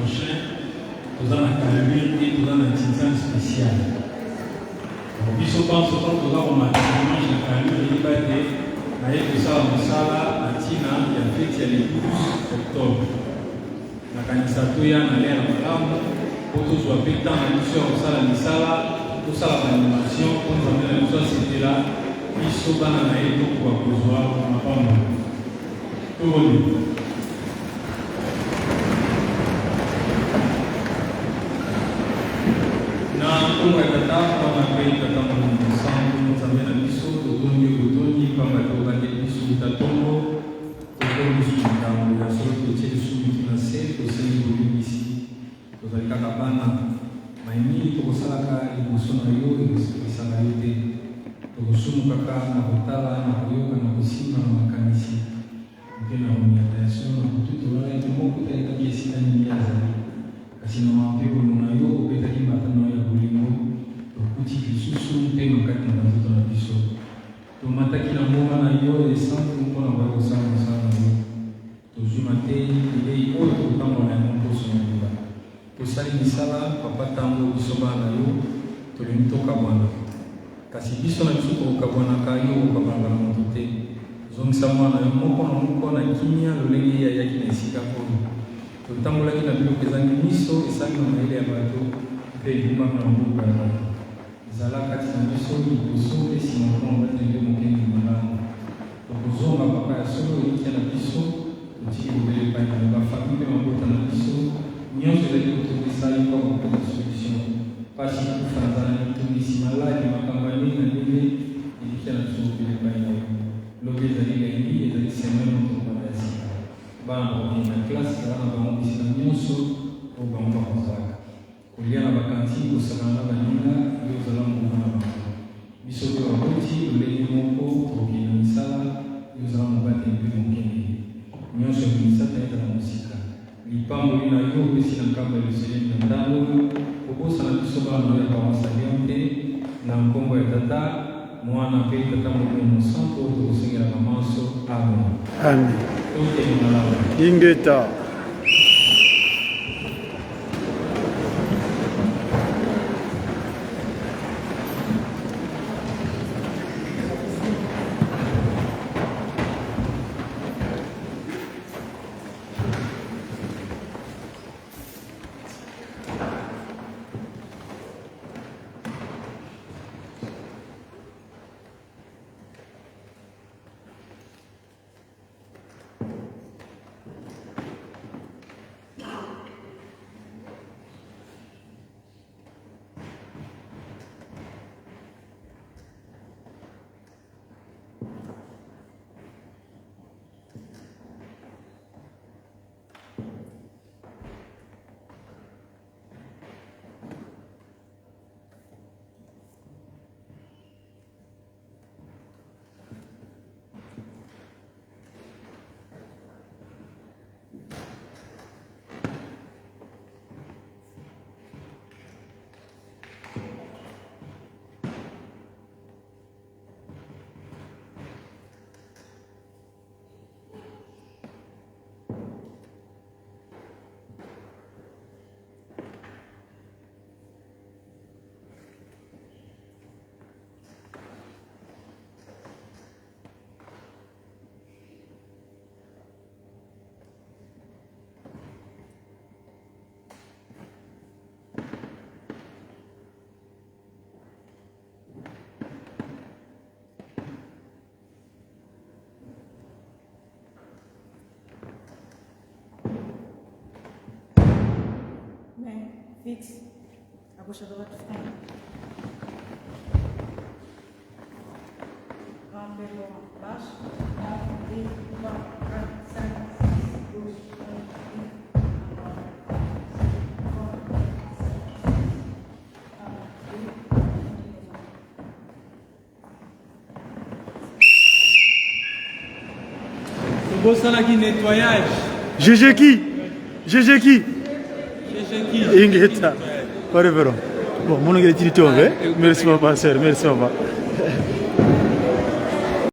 prochain toza na calmure te, toza na ntinzan spécial. Donc biso banso ntango toza komata dimanche na calmure, eyeba te naye kosala mosala na ntina ya feti ya le 12 octobre. Nakanisa toya na lere malamu mpo tozwa mpe temps na biso ya kosala misala, tosala ba animation mpo Nzambe na biso asepela biso bana na ye tokoka kozwa mapamboli. Tobondela. Na nkombo ya Tata, Mwana mpe Tata Molimo Mosantu, Nzambe na biso, totondi yo botondi mpamba te obateli biso uta ntongo. Tokomi lisusu likambo ya solo, totie lisusu mitu na se, tosengi bolimbisi. Tozali kaka bana. Mai mingi tokosalaka liboso na yo ekosepelisaka yo te. Tokosumukaka na kotala, na koyoka, na kosimba, na makanisi mpe na konyata. Ya solo, na butu tolalaki moko te ayebaki esika nini ye azali. Kasi na mawa mpe bolingo na yo, obetaki mbata na yo ya bolingo, tokuti lisusu mpema kati na banzoto na biso. Tomataki na ngomba na yo ya esantu mpo na koya kosala mosala na yo. Tozwi mateyi, bilei oyo tokotambola na yango mposo mobimba. Tosali misala, Papa Tango, biso bana na yo, tolingi tokabwana. Kasi biso na biso tokokabwanaka, yo okokabwanaka na moto te. Zongisa mwana na yo moko na moko na kimia lolenge ye ayaki na esika oyo. Totambolaki na biloko ezangi miso, esalemi na mayele ya bato mpe ebombami na maboko ya bato. Zala kati na biso liboso mpe sima mpo mobateli mpe mokengeli malamu. Tokozonga Papa ya solo elikya na biso totiki bobele epai na yo ba famille mpe mabota na biso nionso ezali kotungisa yo mpo akopesa solution. Pasi, kufa, nzala, mitungisi, maladi, makambo ya ndenge na ndenge elikya na biso bobele epai na yo. Lobi ezali lundi ezali semaine oyo tokobanda ya sika. Bana bakokende na classe zala na bango bisika nionso oyo bango bakozalaka. Kolia na ba cantine, kosakana na baninga, yo ozala moninga na bango. Biso pe baboti, lolenge moko, tokokende na misala, yo ozala mobateli pe mokengeli. Nionso ebimi Satana ezala mosika. Lipamboli na yo opesi na nkamba Yelusalemi na ntango oyo, kobosana biso bana na yo ya paroisse ya Lyon te, na nkombo ya Tata, Mwana pe Tata Molimo Mosantu oyo tokosengelaka manso. Amen. Amen. Tokende malamu. Ingeta. Mais vite, à gauche, à droite, front. Grand devant, marche. 1, 2, 3, 4, 5, 6, gauche, 1, 2, 3, 4, 5, 6, 1, 2, inclinaison. Tobosanaki nettoyage. GG qui GG qui GG qui Ingeta. Pas révérend. Bon, mon nom est Tito, merci papa, sœur, merci papa.